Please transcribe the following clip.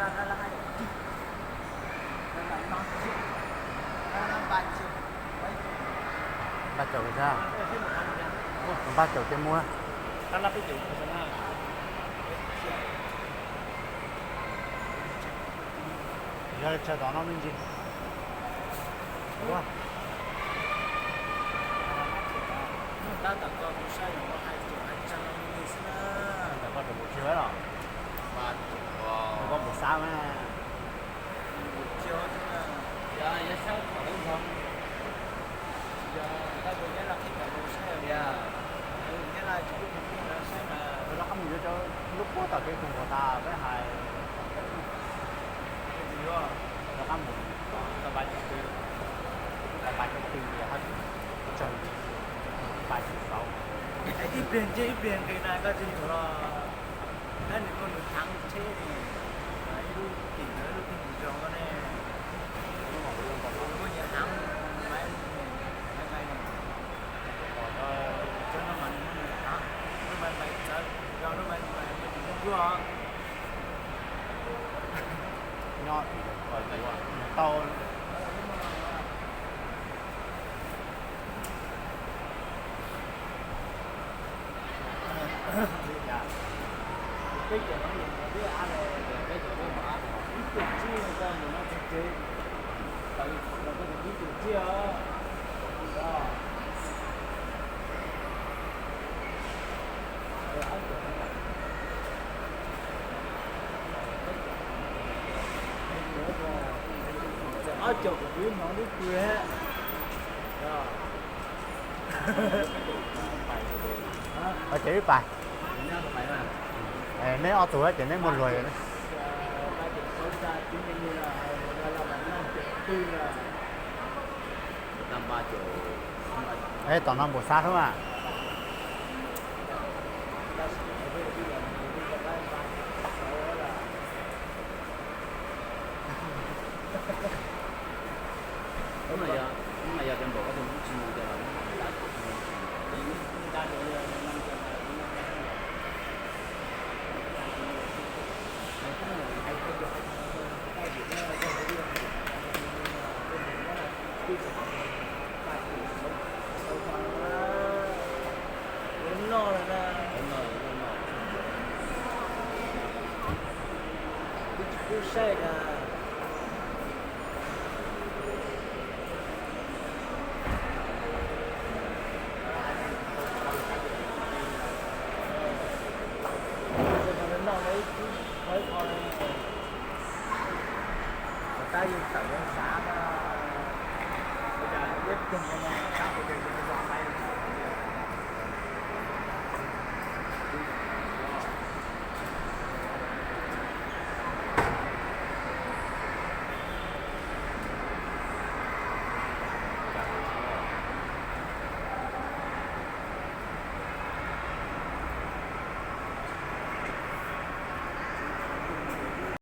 Ba caum thiab. Ba caum ces muab. Yog li tshaj tom no me ntsis. Tab tom koj kuv saib los hais caum hais tsawg no me ntsis xwb na. Tab tom koj tseem mus tsis los? Koj mus xab mas. Rov qab mus yuav cov lub puab tom kev tus nkaus tas peb hais. Rov qab mus, pais cov twg tias hab, tsawg, pais tsawg saud. Ib pliag ntsej ib pliag nqis na koj tsis yuav los. Nab nws muaj nws heev tsheb, ib lub tim ib lub tim zog ne. Muaj nyias heev, maiv nqaij, cov no mas nws muaj nws heev, lub maiv nqaij txawv, zog lub maiv nqaij muaj nws ntsuab. Nyob tau. Ob caug kuv hnov lub kws. Ces wb pais. Neb ob tug ces neb muaj luag. Tom no npaum xab xwb mas. Ua noj lawm na. Twb tsis pub saib na. Noj ib tug qhov ib qho. Tab yeej tawm lawv xav na. Ua cas ib pliag no tab sis ces yus zos